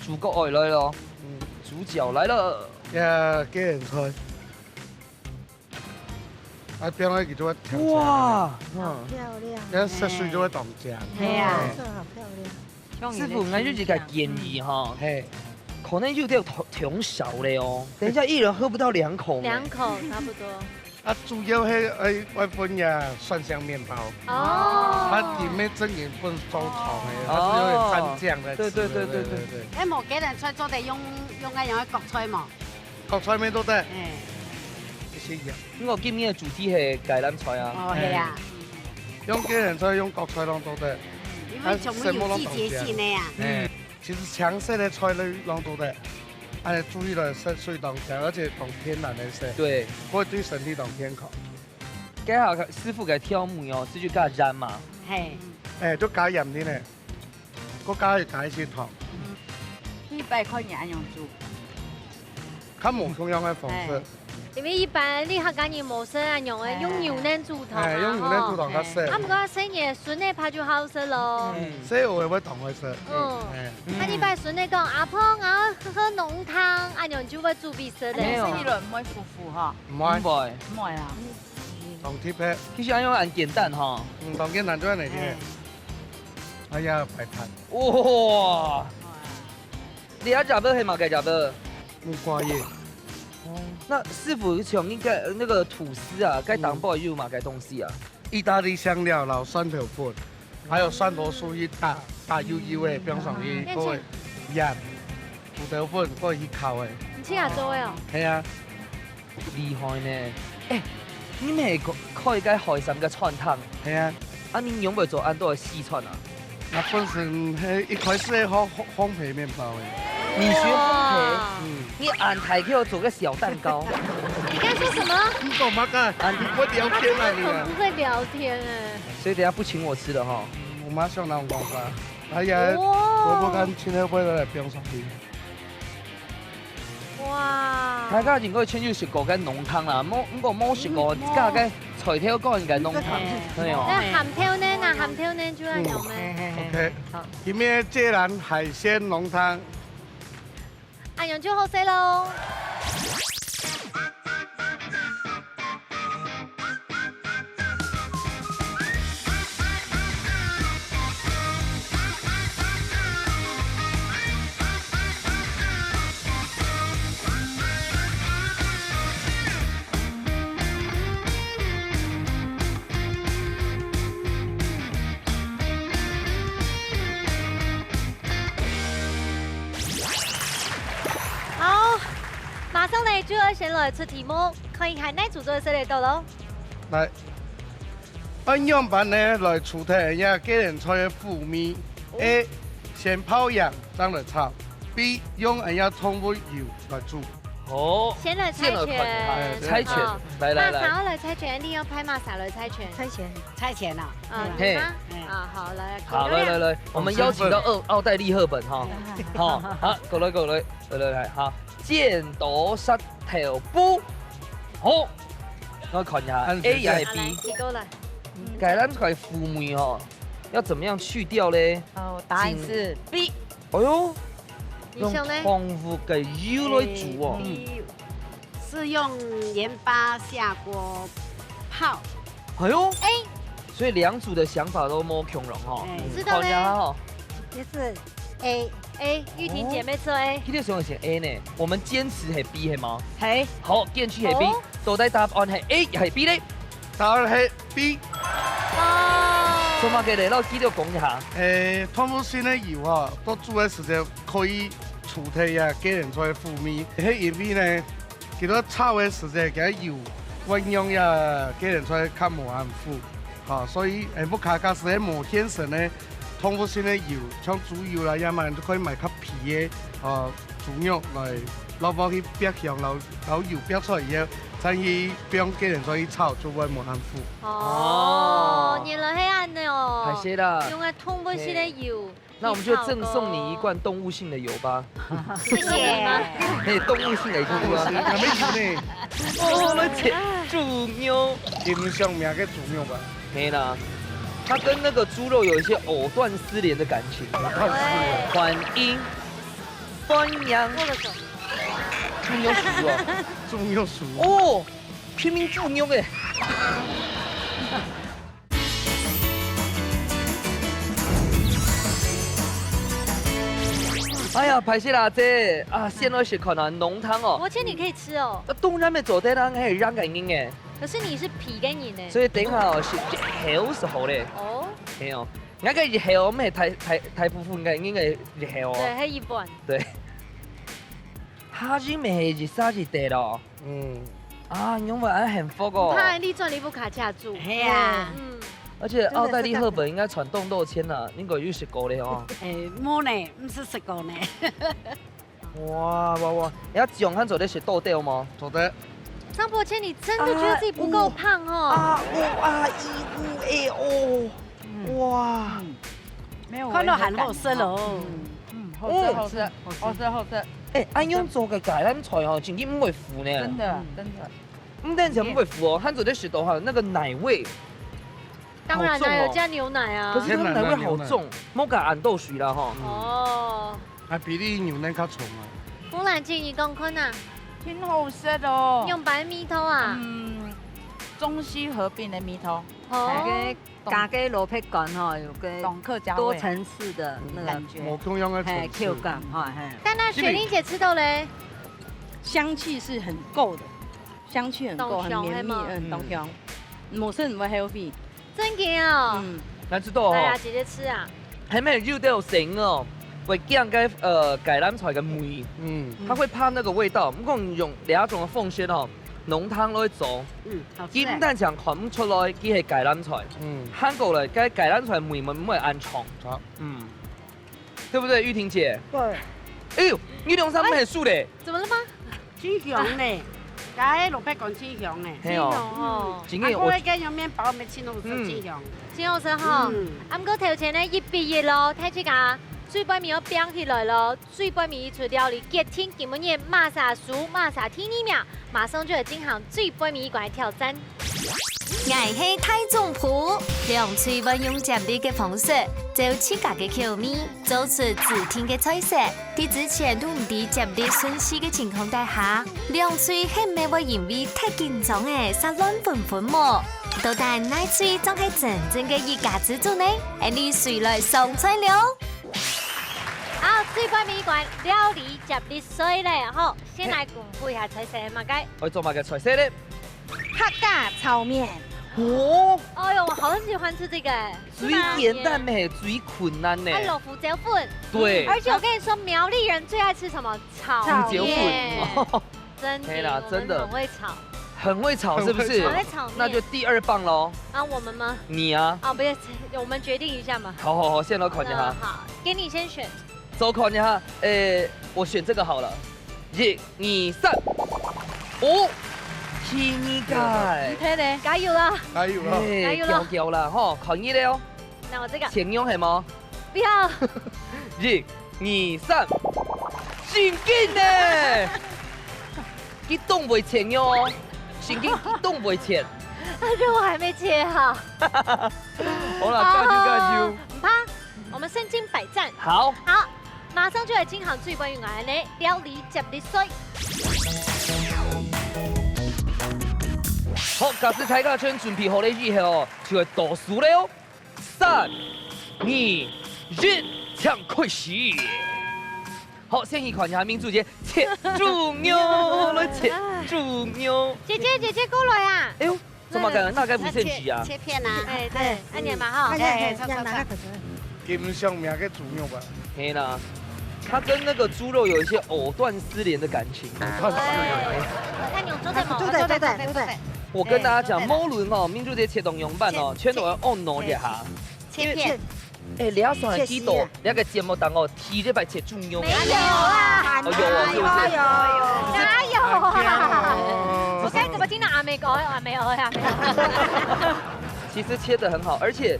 主角愛來咯。嗯。主角來了。呀，芥藍菜。啊，放落去就會跳起來。哇！嗯。漂亮。要色水就會當靚。係啊。嗯。色好漂亮。 師傅，𠊎有一個建議哈，嘿。可能有點忒，忒少了哦。等一下一人喝不到兩口呢。兩口差不多。啊，主要係，哎，愛分呀蒜香麵包。哦。它裡面正經分做湯的，它是有點蘸醬的。哦。對，對，對，對，對。對，對，對。哎，無，芥藍菜做得用，用該樣个角菜無？ 角菜乜做得。嗯。一些樣。因為今日个主題係芥藍菜啊。哦，係啊。嗯。用芥藍菜、用角菜攏做得。因為全部有季節性个啊。哎，嗯。其實青色个菜類攏做得。哎，注意了，色水當靚，而且當天然个色。對。會對身體當健康。該下師傅个調味哦，係就加鹽嘛。嘿。哎，就加鹽个呢。 過加，加一息糖。嗯。一般看人恁樣煮。較無共樣个方式。哎。因為一般你客家人無識恁樣个，哎。用牛奶煮湯啊，哎，用牛奶煮湯較適。吼。啊，毋過細人孫仔怕就好食咯。嗯。細人仔會當會食。嗯。哎。啊，一般孫仔講：「阿婆，𠊎愛喝濃湯。」恁樣就會煮分佢食咧。哎，細人毋會苦苦吼。毋會。毋會。毋會啊。當特別。其實恁樣很簡單吼。嗯，當簡單就恁樣个。哎。哎呀，白飯。 哇！你這隻係麼个隻？木瓜葉。哦，那師傅像應該那個吐司啊，該頂部有麼个東西啊？意大利香料，然後蒜頭粉，還有蒜頭素一打，打幼幼个，放上去，嗯。過鹽、胡椒粉，過去烤个。你自家做个哦？係啊。 厲害呢！哎，你毋係開，開一個海產个餐廳？係啊。啊，你仰會做恁多个西餐啊？𠊎本身係一開始係烘，烘，烘焙麵包个。你學烘焙？哇。嗯。你恁大個做個小蛋糕？你剛說什麼？你講麼个？啊，你會聊天啊，你啊？他真的很不會聊天哎。所以等下不請我吃了哈。嗯，𠊎嘛想那種講法。哎呀，哇。蘿蔔乾切好，愛來放上去。 哇。大家應該全有食過个濃湯啦，無，毋過無食過嗯，無。自家个菜頭乾个濃湯，嗯，係哦。該鹹豆奶啊，鹹豆奶就恁樣咩？嗯。嘿，嘿，嘿。OK。好。今日芥藍海鮮濃湯。恁樣就好勢咯。 好，馬上呢就愛先來出題目，看一下哪組做得食得到咯。來，愛仰般呢來除忒這芥藍菜个苦味？哦。A，先泡鹽，正來炒。B，用這个動物油來煮。 好，先來猜拳。先來看一下，猜拳，好。來，來，來。麼儕愛來猜拳？你愛派麼儕來猜拳？猜拳。猜拳啊？啊，嘿。你嗎？嗯。啊，好，來，好，來，來，來，我們邀請到奧，奧黛麗·赫本哈。嗯。好，好，過來，過來，來，來，來，好，剪刀石頭布。好，我看一下，嗯，A也係B。好，來，你過來。嗯。芥藍菜个苦味吼，要怎麼樣去掉嘞？哦，答案是B。哎喲，你想呢？用動物个油來煮哦。哎，B。 是用鹽巴下鍋泡。哎喲，哎。所以兩組的想法都無共樣吼。哎。嗯，知道呢。看一下吼。也是A。A，玉婷姐妹說A。哦。今天想選A呢，我們堅持係B係嗎？係。好，堅持係B。哦。到底答案係A還係B呢？答案係B。哦。做麼个咧？摎記者講一下。誒，動物性个油吼，到煮个時節可以除忒啊，芥藍菜个苦味。係因為呢，佢兜炒个時節，佢个油會讓這个芥藍菜較無恁苦，吼，所以，誒，屋下假使係無現成个動物性个油，像豬油啦，也嘛，你可以買較肥个，哦，豬肉來落落去煏香，然後，然後油煏出來以後，再去放芥藍菜去炒，就會無恁苦。哦，哦。原來係恁呢哦。歹勢啦。用个動物性个油。 那我們就贈送你一罐動物性的油吧。謝謝。嘿，動物性的油啊。動物性，還沒有呢。哦，來切豬肉。金相命个豬肉吧。嘿啦，它跟那個豬肉有一些藕斷絲連的感情。藕斷絲連。歡迎，歡迎。握个手。豬肉酥哦。豬肉酥。哦，拼命豬肉哎。 哎呀，歹勢啦，姐啊，先來試看啊，濃湯哦。我請你可以吃哦。啊，當然會做得啦，係讓个人誒。可是你是肥个人呢。所以等一下哦，係一口就好咧。哦。係哦，𠊎个一口毋係大大大部分个人个一口哦。對，係一半。對。下次乜係一儕一垤咯。 嗯。啊，仰會恁幸福哦。毋怕，你轉你屋下自家煮。係啊。嗯。而且奧黛麗·赫本應該賺當多錢啊，應該有食過咧哦。誒，無呢，毋係食過呢。哇哇哇！你愛講還做得食多兜嗎？做得。張伯謙，你真的覺得自己不夠胖哦？啊，有啊，有誒哦。 哇。嗯。沒有，看到還好食咯。我也很感動。嗯，嗯，好食，好食，嗯。好食，好食。誒，恁樣做个芥藍菜哦，真个毋會苦呢。真的，嗯。真的。毋單淨毋會苦哦，還做得食到哈，那個奶味。當然啦，好重哦。有加牛奶啊。可是它奶味好重，天然的牛奶。無加恁多水啦吼。哦。 還比你牛奶較重啊。紅藍姐，你講看啊。真好食哦。用白米湯啊？嗯，中西合併的米湯。哦。哎，該加个蘿蔔乾吼，有个當客家味。多層次的那個。嗯，感覺。無共樣的層次。嘿，口感哈，嘿。但那雪玲姐吃到嘞？香氣是很夠的，香氣很夠，當香，很綿密，係嗎？嗯，當香。嗯。無食毋會healthy。 真个哦。嗯。難食到哦。來啊，姐姐吃啊。還沒有到生哦，會驚該，呃，芥藍菜个味。嗯。它會怕那個味道。毋過你用這種个方式哦，濃湯來做，嗯，好吃欸。基本上看毋出來佢係芥藍菜。嗯。還過來，該芥藍菜味毋會恁重。好。嗯。 對不對，玉婷姐？對。哎喲，你兩儕毋係輸咧。怎麼了嗎？真香呢，該蘿蔔乾真香呢。係哦。真香哦。嗯。真个，啊，𠊎个用麵包乜真好食，嗯。真香。真好食吼。嗯。啊，毋過頭前呢，一比一咯，大自家最背尾愛拚起來咯，最背尾一出料理，決定今晡日麼儕輸，麼儕第二名。 馬上就要進行最背尾一關个挑戰。𠊎係大總鋪，兩隊會用接力个方式，照自家个口味，做出指定个菜色。在之前都毋知接力順序个情況底下，兩隊係毋係會因為忒緊張仔，煞亂紛紛無？到底哪隊正係真正个一家之煮呢？𫣆俚隨來上菜了。好，最背尾一關，料理接力賽咧，吼！ 先來公布一下菜色，麼个？愛做麼个菜色咧？客家炒麵。哦。哎喲，我好喜歡吃這個欸。最簡單咩，最困難呢。啊，老胡椒粉。對。而且我跟你說，苗栗人最愛吃什麼？炒麵。胡椒粉。真的，對啦，我們真的。很會炒。很會炒，是不是？很會炒。很會炒麵。那就第二棒咯。啊，我們嗎？你啊。啊，不是，我們決定一下嘛。好好好，先來看一下。嗯，好，給你先選。 再看一下，誒，我選這個好了。一、二、三。哦，第二個。毋忒咧，加油啦！加油啦！誒，加油啦！強強啦，吼，看你咧哦。那我這個。青龍係無？不要。一、二、三。真緊呢！佢當會切哦，真緊，佢當會切。但是我還沒切好。好啦，加油，加油。啊，毋怕。 我們身經百戰。好。好，馬上就來進行最關鍵个料理接力賽。好，假使大家全準備好了以後，就會倒數了哦。三、二、一，請開始。好，先去看一下明珠姐切豬肉，來切豬肉。姐姐，姐姐，過來啊！哎喲， 做麼个？拿該衛生紙啊？切，切片啊。哎，對，恁樣嘛，吼。哎，哎，哎，差不多，差不多。金相命个豬肉吧。係啦。它跟那個豬肉有一些藕斷絲連的感情。看用做得無？做得，做得，做得。我跟大家講，無論哦，民主這切當樣般哦，全都愛按捺一下。切片。哎，你要算記得，你个節目當中第一擺切豬肉。沒有啦。哦，有哦，是不是？哪有啊？我該怎麼聽到阿妹講？阿妹哦呀。其實切得很好，而且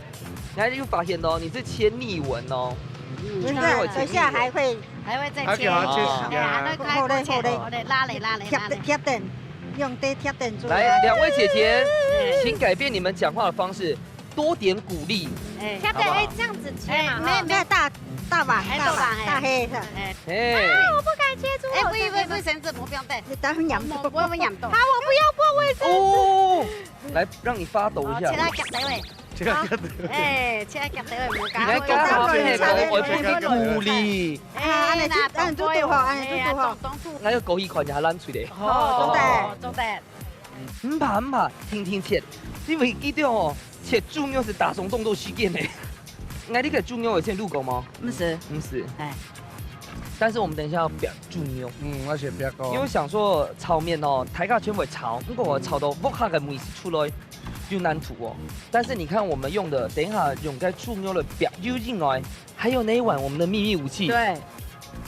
你還有發現哦，你是切逆紋哦。真的，等一下還會還會再切。還給它切絲啊。哎，還會再切，好嘞，好嘞，拉嘞拉嘞拉嘞。貼等，用這貼等做。來，兩位姐姐，請改變你們講話的方式，多點鼓勵。哎，要不要哎這樣子切嘛？哎，沒有沒有，那大大碗，哎大碗，大碗大黑的，哎，哎，啊，我不敢切豬肉。哎，不會不會不會，身子不用帶。你等會咬我我會咬到。好，我不要破衛生。哦，來讓你發抖一下切。到腳底位。這個哎，切到腳底位，無你還加上配合我，我不是鼓勵。啊，恁樣就恁樣就對吼，恁樣就對吼。那個狗一款你還爛嘴的。哦，做得。毋怕毋怕，定定切，因為記得哦，切豬肉係打爽當多時間的。哎，你个豬肉有先滷過嗎？毋係，毋係。哎，但是我們等一下要煸豬肉，嗯，我先煸過。因為想說炒麵哦，大家全部炒，如果炒到屋下个味緒出來，就難度哦。但是你看我們用的，等一下用該豬肉來煸，又另外還有那一碗我們的秘密武器，對，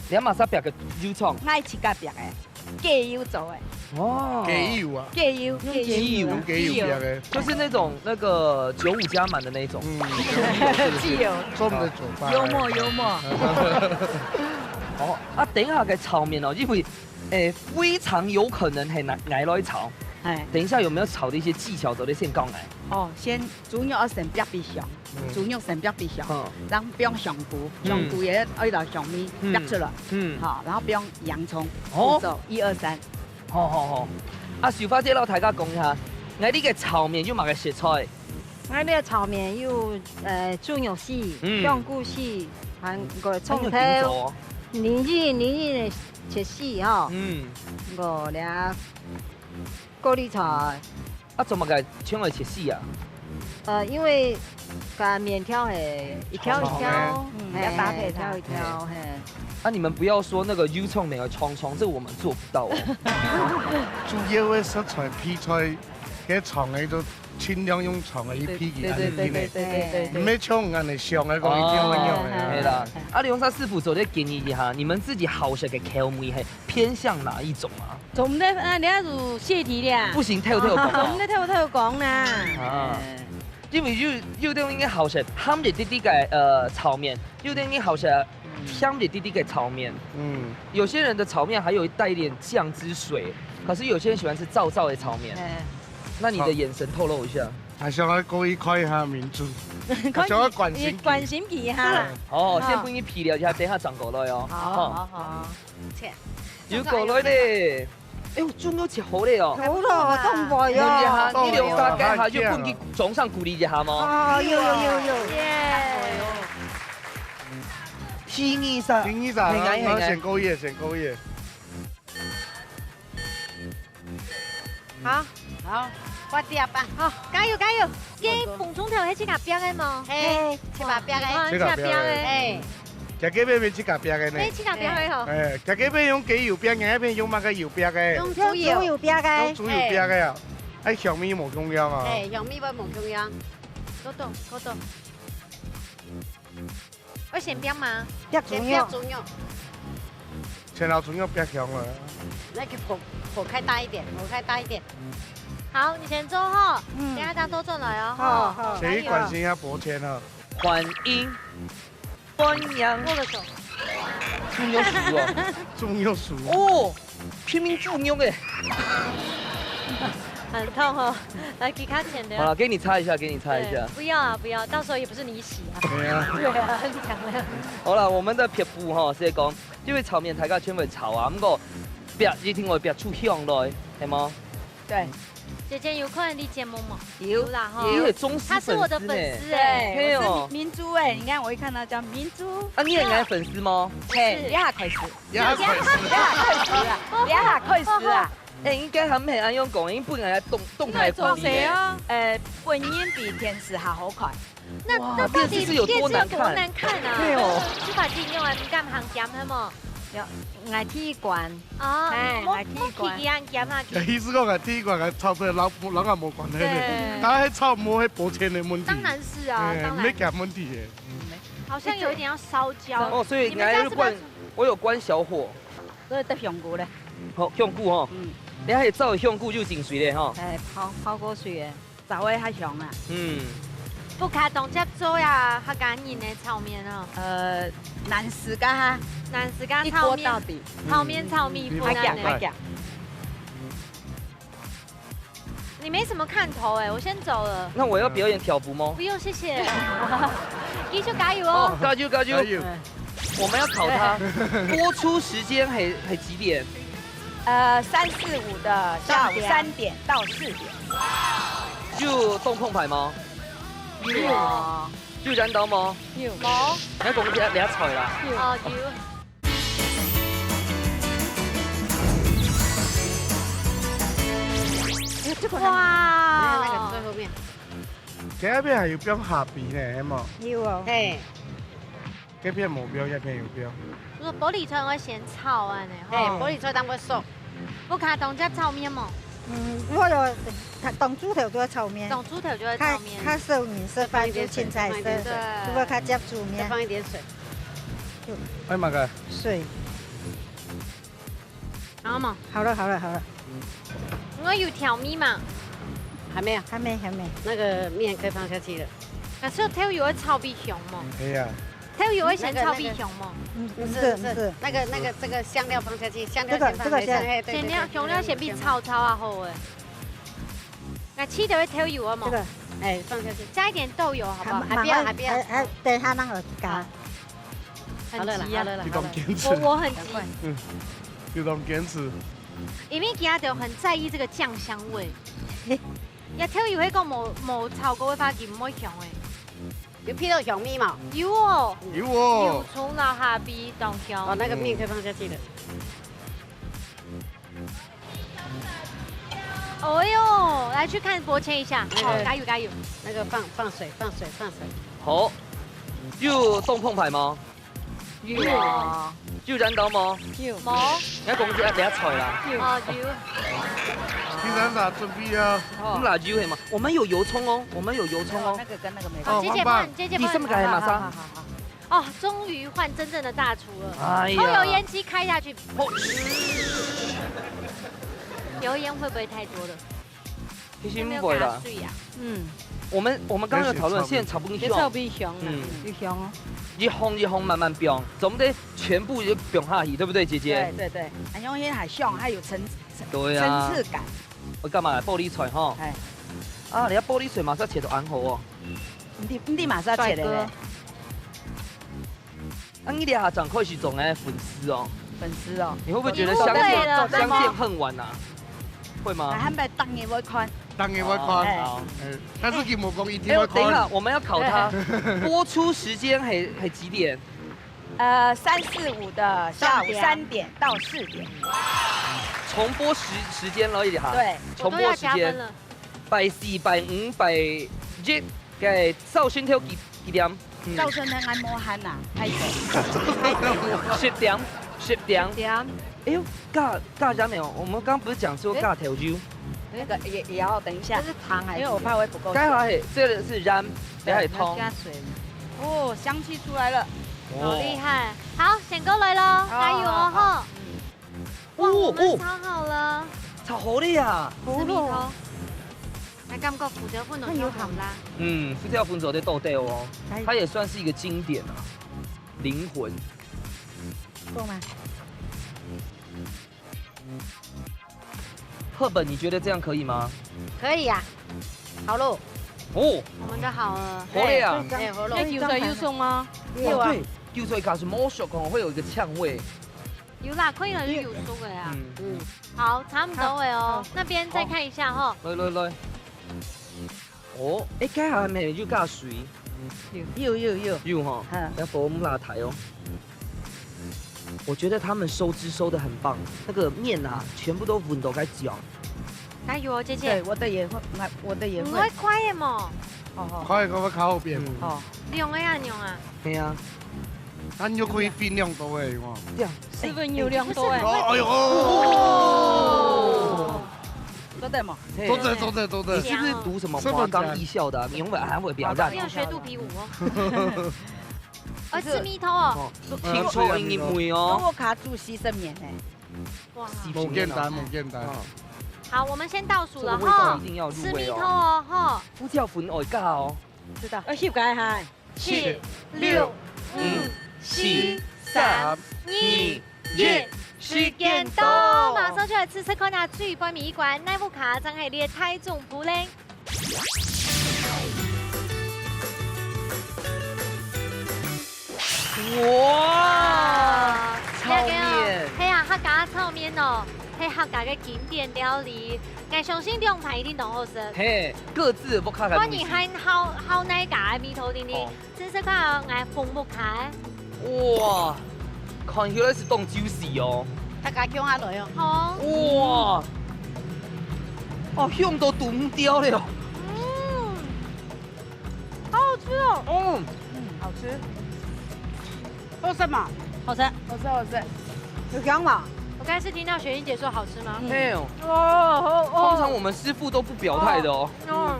你要馬上煸个油蔥，愛自家煸个，雞油做个，哦，雞油啊，雞油，用雞油用雞油煸个。就是那種那個九五加滿的那一種。嗯，雞油，做毋得做飯。幽默幽默。哦，啊，等一下个炒麵哦，因為，誒，非常有可能係拿拿來炒。哎，等一下有沒有炒的一些技巧，做得先教𠊎。哦，先豬肉愛先煸煸香，嗯豬肉先煸煸香，嗯然後放香菇，嗯香菇也愛拿香味嗯煸出來，嗯，好，然後放洋蔥，哦步驟一二三，好好好。啊，秀花姐摎大家講一下，𠊎這個炒麵有麼个食材？𠊎這炒麵有呃豬肉絲、嗯香菇絲，還有個還有蔥頭、做。人參、人參个切絲吼，嗯，個這高麗菜，啊，做麼个全愛切絲啊？呃，因為个麵條係一條一條，嗯，嘿要搭配它一條一。條，嘿。啊，你們不要說那個油蔥沒有蔥蔥，這我們做不到哦。主要个食材配菜，該長个就盡量用長个去配佢，對恁樣定个。對對對對對。毋係像恁樣想个講一定會用个。係啦，啊，你用啥師傅做个建議一下，你們自己好食个口味係偏向哪一種啊？做毋得啊，你愛有細題咧。不行，偷偷講哦。做毋得偷偷講啦。啊哎因為有有兜人好食鹹一滴滴个呃炒麵，有兜人好食甜一滴滴个炒麵。嗯，有些人的炒麵還有帶一點醬汁水，可是有些人喜歡吃燥燥的炒麵。哎，那你的眼神透露一下。還想愛故意看一下民主，還想愛關心佢。關心佢哈。哦，好先分你皮了一下，等一下轉過來哦。好好好，切。有過來咧。哎呦，豬肉切好咧哦。好咯，當會哎呀，哦。你兩三个下就分佢掌聲鼓勵一下嘛。哦，有有有有。第二隻，第二隻，係𠊎係𠊎我先故意，先故意。好，好，快點吧。好，加油加油！這紅蔥頭係自家煸个無？嘿，切把煸个。哦，自家煸个。哎，佢這邊係自家煸个呢係。自家煸个吼。哎，佢這邊用雞油煸，佢該邊用麼个油煸个？用用豬油豬油。煸个，用豬油煸个啊？哎，香味無共樣啊。哎，香味會無共樣。多多多多。愛先煸嗎？煸豬肉，先煸豬肉，先摎豬肉煸香了。那個火火開大一點，火開大一點。好，你先做吼，嗯等下再倒轉來哦。好吼好先去關心一下伯謙啊。歡迎，歡迎。握個手。豬肉熟哦。豬肉熟。哦，拼命豬肉哎。很痛哦，來，給他錢的。好了，給你擦一下，給你擦一下對。不要啊，不要，到時候也不是你洗啊。對啊。對啊，你講的。好了，我們的撇步哈是講，因為炒麵大家全部炒啊，毋過煸一定會煸出香來，係無？對，姐姐有看你節目嗎？有啦哈。你係忠實他是我的粉絲呢。粉絲哎。對，嘿哦我是民主哎，你看我一看到叫民主，啊，你也係粉絲嗎？嘿，一下開始，一下開始。一下開始啊，一下開始啊。哎，應該還毋係恁樣講，因為本來動，動態管理呢。應該做事啊。哎，本人比電視還好看。那，哇，那到底電視是有多難看？電視有多難看啊？對哦。這把鏡用來毋敢行鹹，係無？有，𠊎剃光。哦，哎，莫，𠊎剃光。莫去佢行鹹啊，佢。意思講，𠊎剃光，𠊎炒出來，摎，摎𠊎無關係呢。對。啊，該炒無，該保鮮个問題。當然是啊，哎，當然。無鹹問題耶。好像有一點要燒焦。哦，所以你們家是不是要，你還有關，我有關小火。 這个得香菇咧。好，香菇哦。嗯。你還可以照香菇就緊水咧哈。哎，泡，泡過水个，炒个較香啊。嗯。屋下當接做呀，客家人个炒麵哦。呃，難食个哈。難食个炒麵。一鍋到底。炒麵、炒米粉啊。嗯。還行，還行。 你沒什麼看頭欸，我先走了。那我要表演挑撥嗎？不用，謝謝。繼續加油哦。哦，加油，加油。加油。我們要考他，播出時間係，係幾點？呃，三四五的下午三點到四點。有當澎湃嗎？有。有燃著嗎？有。無。你還講這，這菜啦。有。哦，有。 哎，這个哇哦。沒有，那個最後面。該片還有放蝦皮呢，係無？有哦。嘿。該片無放，該片有放。毋過玻璃菜𠊎先炒啊呢，嘿，吼。玻璃菜當會熟。屋下當接炒麵無？嗯，𠊎有，當豬頭就愛炒麵。當豬頭就愛炒麵。較，較少人食飯，就青菜色，再放一點水，再放一點水。對。如果較接煮麵。再放一點水。哎，麼个？水。 好嗎？好了，好了，好了。𠊎有調味嘛？還沒有。還沒，還沒。那個麵可以放下去了。啊，係豆油愛炒比香無？可以啊。豆油愛先炒比香無？嗯，不是，不是，不是。那個，那個，這個香料放下去，香料先放下去，這個，這個先，嘿，對，對，對，香料，香料先比炒，炒啊好欸。 該切掉个豆油啊嘛。這個。哎，放下去。加一點豆油好不好？還，還不要，還不要。還，還，等一下讓我加。很急啊。好了啦，好了啦，好了。你當堅持。我，我很急。趕快。嗯，你當堅持。因為佢兜很在意這個醬香味。呀，豆油該個無，無炒過个話，佢毋會香欸。有鼻到香味嘛？有哦。有哦。有，蔥摎蝦皮當香。哦，那個麵可以放下去了。 哦喲，來去看伯謙一下，好，哎，哎。加油，加油。那個放，放水，放水，放水。好，有當澎湃嗎？有啊。有燃著嗎？有。無。你還講這，這菜啦。有。哦，有。第三啥準備啊？哦。嗯啦，有係嘛，我們有油蔥哦，我們有油蔥哦。哦，那個跟那個沒關係。哦，姐姐幫，棒棒。姐姐幫你。你什麼改嘛？好，好，好，好，好。 哦，終於換真正的大廚了。哎呀。抽油煙機開下去。哦。油煙會不會太多了？其實不會啦。有沒有加水啊？嗯。我們，我們剛剛有討論，現在炒不香。別炒不香啦，嗯。不香哦。一項一項慢慢放，總得全部就放下去，對不對，姐姐？對，對，對。恁樣還香，還有層，對啊。層次感。我幹嘛？玻璃菜哈。哎。啊，你看玻璃菜嘛，是要切到恁好哦。 你，你馬上切的嘞。帥哥。啊，你這下正開始做𠊎粉絲哦。粉絲哦。你會不會覺得相見，不會了，相見恨晚啊？會嗎？哎，還袂逐日會看。逐日會看。哦，哎。好。哎，但是佢無講一定會看。哎，等一下，我們要考他。哎。播出時間係，係幾點？ 呃，三四五的下午三點到四點。重播時，時間而已哈。對。重播時間。我都要加分了。拜四、拜五、拜一，該朝晨頭幾，幾點？嗯。朝晨頭𠊎無閒啊，太早。十點，十點。十點。哎喲，加，加加沒有？我們剛剛不是講說加豆油？那個也，也要等一下，這是糖還是？因為我怕會不夠。該下係，這個是鹽，對，該下係糖。要加水。哦，香氣出來了。哦。好厲害。好，選過來了，好，加油哦，好，好。吼。哇，哦，我們炒好了。哦。炒好了呀。是米頭。哦。來，感覺胡椒粉都調好啦。嗯，胡椒粉做得多得哦。哎。它也算是一個經典啊，靈魂。夠嗎？ 赫本，你覺得這樣可以嗎？可以啊，好咯。哦，我們的好了。好了呀。哎，好咯。要韭菜油鬆嗎？有啊。哦，對，韭菜假使無熟哦，會有一個嗆味。有啦，可以了，就有熟了呀。嗯。嗯。好，差不多了哦。好。那邊再看一下哈。來，來，來。 哦，欸，該下係毋係有加水？有，有，有，有。有吼，嗯。愛放辣椒哦。我觉得他们收汁收得很棒，那个面啊，全部都闻到该酱。加油哦，姐姐。对，我的也会，我的也会。你会快耶么？哦，可以，我靠后边。嗯，哦，量个啊，量啊。对啊，那你就可以分量多哎，哇！这样，十分有量多哎。哦，哎呦，哦，做得嘛。嘿多谢多谢多谢。你是不是读什么华冈艺校的、啊？你永远还会表达你有学肚皮舞哦。哦，吃米头哦。哦，听说你会哦。我卡住四十年呢。哇，无简单，无简单。哦，好，我们先倒数了这个味道哈一。定要入吃米头味哦。哦，哈。胡椒粉哦，加哦。要去改下。七、六、五、四、三、二、一，时间到，马上就来试试看啊！最尾一关，哪屋下正系列大众普令。哇，炒面。系啊，客家炒面哦，系客家个经典料理。我相信两盘一定都好食。嘿，各自屋下个看你味緒。还好好哪家个味道定定哦，真是看我红木开。哇，看起来是当 juicy 哦。大家共下来哦。好，哇，哦，香都独掉了。嗯，好好吃哦。嗯，嗯，好吃。做什么？好吃。好吃好吃。有香吗？我刚才是听到雪英姐说好吃吗？没有。哦哦通常我们师傅都不表态的哦。哦，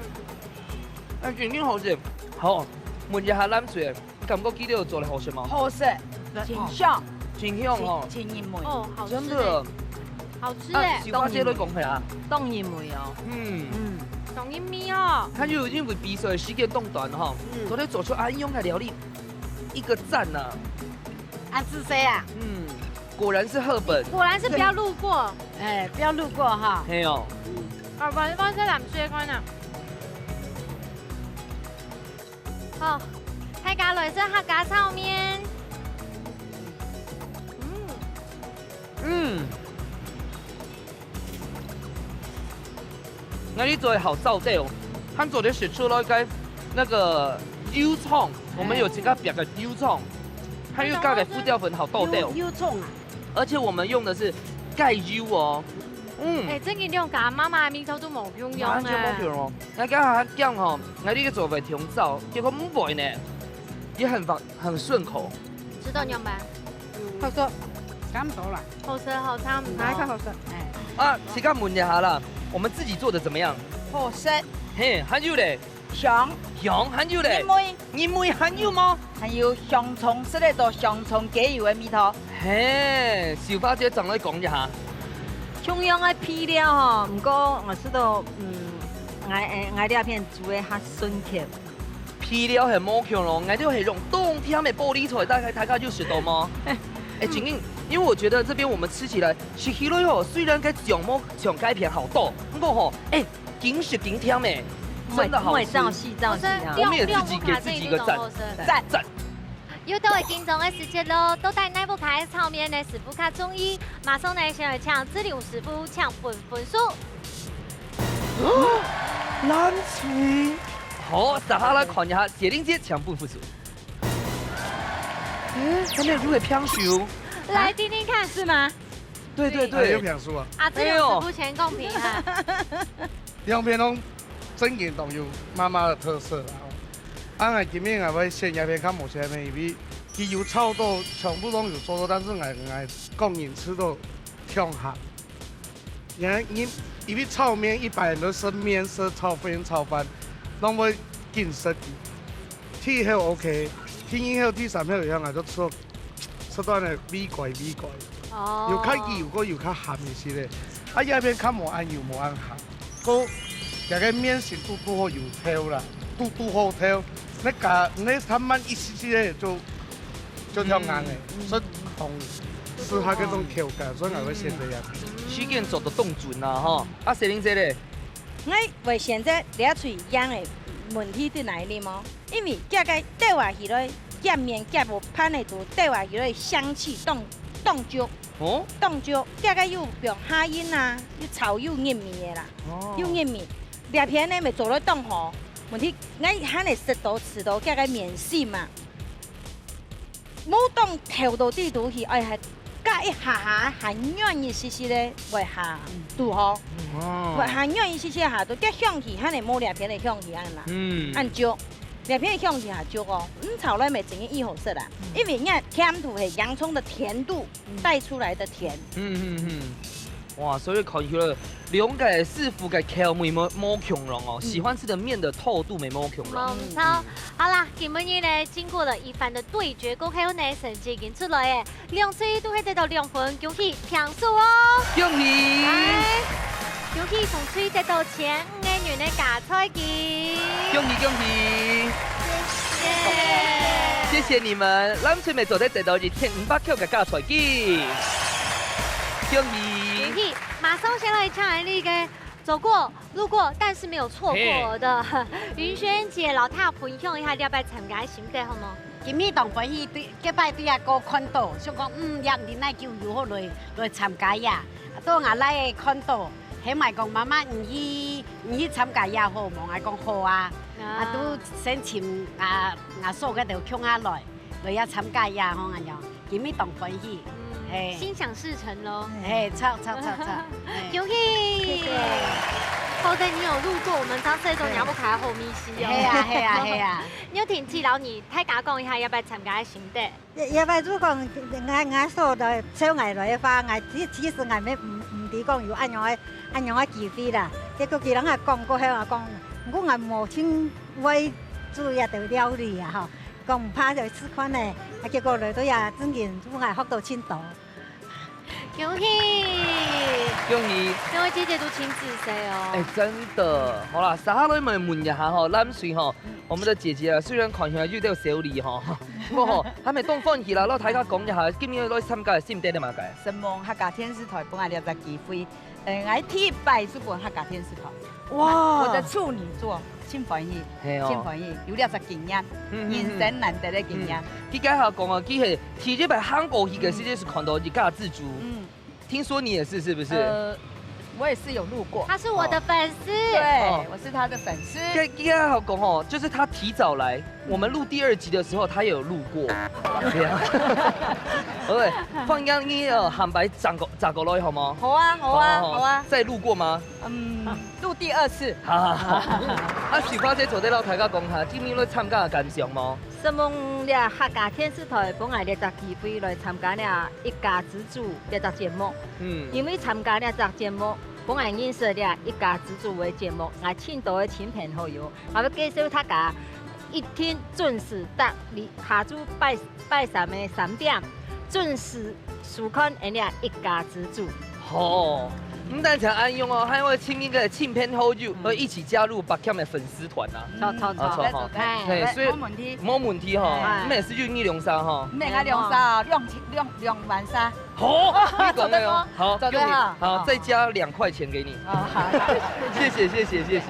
哎，肯定好吃。好，闻一下冷水，你感觉记得有做的好吃吗？好吃，真香，真香哦，真入味。哦，好吃真的哎，。好吃哎。啊，小花姐都讲起来啊，当入味哦。嗯，嗯，懂音咪哦。他就已经为比赛的时间冻短了哈，嗯昨天做出安用的料理，一个赞呐。啊是谁啊？嗯，果然是赫本。果然是不要路过。哎，不要路过哈。嘿哦，啊，不然放在冷水看啊。好，大家来食客家炒面。嗯，嗯。那你做的好燥掉哦，他昨天写出了一个那个油葱，我们有自家别个油葱，还有加个胡椒粉好燥掉，油葱啊，而且我们用的是盖油哦。嗯，哎，真个用甲妈妈的味道都无共样完全哎无。共哦。那刚刚讲吼，那你个做法挺燥，结果唔会呢，也很方很顺口。知道你用吧？好吃，差不多啦，好吃好吃，哪一个好吃？哎，啊，自家问一下啦，我们自己做的怎么样？好吃，嘿，还有嘞，香，香还有嘞因，为你们还有吗？还有香葱，食得到香葱鸡油的味道。嘿，小花姐上来讲一下。共样个配料吼，毋过我知道，嗯，我我我这片煮的较顺口。配料很无共咯，我就系用冬天的玻璃菜，大概大概就食到吗？哎，景英，因为我觉得这边我们吃起来，吃起来哦，虽然该酱无像该片好多，不过吼，哎，紧食紧甜诶，真的好吃。照戏照戏啊我。们也自己给自己一个赞。赞。赞。又到了金钟的时间喽，到底哪部开炒面呢？师傅较中意，马上呢先来请志玲师傅请分分数。蓝青。好，大家来看一下，雪玲姐请分分数。哎，还没有入围评手。来听听看，是吗？对对哎，有对，评手啊，啊，志玲师傅先公平啊。两片拢真个都有妈妈的特色啦。啊，我今日我会选一片较无选片，因为佢有炒到，全部都有做到，但是我我个人吃到挺好。因为因为炒面一般都是面食、炒粉、炒饭，拢会紧食个。第一口 OK，第二口、第三口以后，我就吃到食到呢微怪微怪。哦有较油个，有较鹹一些咧。啊，這片較無恁油，無恁鹹。个這个面是堵堵好油透啦，堵堵好透。你加你貪慢一息息咧，就就跳硬咧，所以當適合這種口感，所以我會選擇這樣。時間做到當準啊，吼。啊，雪玲姐咧，我會選擇這喙癢的問題在哪裡無？因為這个剁下去咧，夾麵夾無盤个都剁下去咧，香氣當當足。哦，當足，這个又放下音啊，又炒又入味个啦，哦又入味。這片呢，咪做得當好，問題𠊎還係食到吃到這个麵心嘛，無當透到底肚去，哎，還啊，一下下還軟一息息个，會下堵好，會下軟一息息下堵，這香氣還係無這片个香氣恁啦，嗯，恁足，這片个香氣下足哦，你炒來乜真个異好食啦，因為人家甜度係洋蔥个甜度帶出來个甜。嗯嗯嗯，哇，所以看起來兩個師傅个口味無無共樣哦，喜歡吃的麵的透度乜無共樣。無錯，好啦，今晡日呢，經過了一番的對決過後呢，成績已經出來了。 兩隊都係得到兩分，恭喜平手哦！恭喜！來，恭喜紅隊得到千五个銀个加菜金！恭喜恭喜！謝謝！謝謝你們，藍隊乜做得得到一千五百塊个加菜金！恭喜！恭喜！馬上先來請𫣆俚个 走過、路過，但是沒有錯過的。嘿。雲軒姐摎大家分享一下這擺參加个心得，好無？今日當歡喜，對，這擺對阿哥看到，想講，嗯，也毋知哪久有好來，來參加呀。到𠊎倈仔看到，喊𠊎講，媽媽，你去，你去參加呀好無？𠊎講好啊。啊。啊，都先尋啊，𠊎嫂該兜共下來，來也參加呀，吼，恁樣。 今日當歡喜。嗯，嘿。心想事成咯。嘿，著，著，著，著，嘿。恭喜！謝謝。好在你有路過，我們張世忠娘不卡好咪西哦。嘿啊，嘿啊，嘿啊。你有聽見，然後你大家講一下，要不要參加个心得？也，也不就講，𠊎，𠊎嫂來招𠊎來个話，𠊎其，其實𠊎也毋，毋知講有恁樣个，恁樣个機會啦。結果佢人也講過後啊，講，毋過𠊎無盡會煮這兜料理啊，吼。 講毋怕來試看呢，啊，結果來到這，正經，𠊎學到盡多。恭喜！恭喜！兩位姐姐都盡仔細哦。哎，真的，好啦，接下來𠊎們問一下吼，藍隊吼，我們的姐姐啊，雖然看起來有點小禮吼，不過吼，還無當歡喜啦，摎大家講一下，今日來參加个心得係麼个？承蒙客家電視台分𠊎這隻機會， 呃，𠊎第一擺就分客家電視台。哇！我的處女作，盡歡喜，嘿哦。盡歡喜，有這隻經驗，嗯，嗯，嗯。人生難得个經驗。嗯。佢剛好講啊，佢係第一擺行過去个時節係看到一家之煮。嗯。聽說你也是，是不是？呃，我也是有路過。他是我的粉絲。對，哦。我是他的粉絲。佢，佢剛好講哦，就是他提早來， 我們錄第二集的時候，他也有路過。對啊。好咧，放假你，呃，下擺正過，正過來好無？好啊，好啊，好啊，好啊。好。再路過嗎？嗯，錄第二次。好，好，好。啊，雪花姐做得摎大家講下，今日來參加个感想無？承蒙這客家電視台分𠊎這隻機會來參加這一家之煮這隻節目。嗯。因為參加這隻節目，分𠊎認識這一家之煮个節目，𠊎盡多个親朋好友，𠊎會介紹大家 一定準時逐日下晝拜，拜三个三點，準時收看𠊎這一家之煮。好，毋單淨恁樣哦，還有親密个親朋好友，嗯。會一起加入Pak Kiam个粉絲團啊。著，著，著。啊，著，好。嘿。嘿，所以，無問題。無問題吼，哎。毋係就你兩儕吼。毋係，𠊎兩儕哦，兩，兩，兩萬三。 好，你講个哦，好，做得嗎？好，再加兩塊錢給你。哦，好。謝謝，謝謝，謝謝。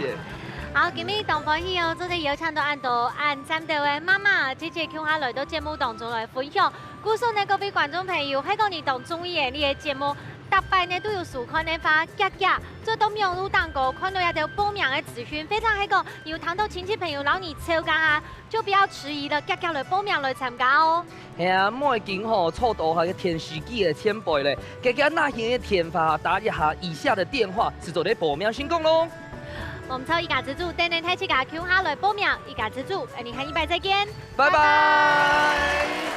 好，今日當歡喜哦，做得邀請到恁多恁讚个媽媽、姐姐共下來到節目當中來分享。故所呢，各位觀眾朋友，係講你當中意个這个節目，逐擺呢都有收看个話，遽遽做到網路頂高看到這兜報名个資訊，或者係講有聽到親戚朋友摎你紹介下， 就不要遲疑了，遽遽來報名來參加哦。係啊，無要緊吼，坐到下个電視機个前背咧，遽遽拿起个電話打一下以下的電話，就做得報名成功咯。無毋著，一家之煮，等等大自家共下來報名，一家之煮，𠊎等下一擺再見，拜拜。拜拜。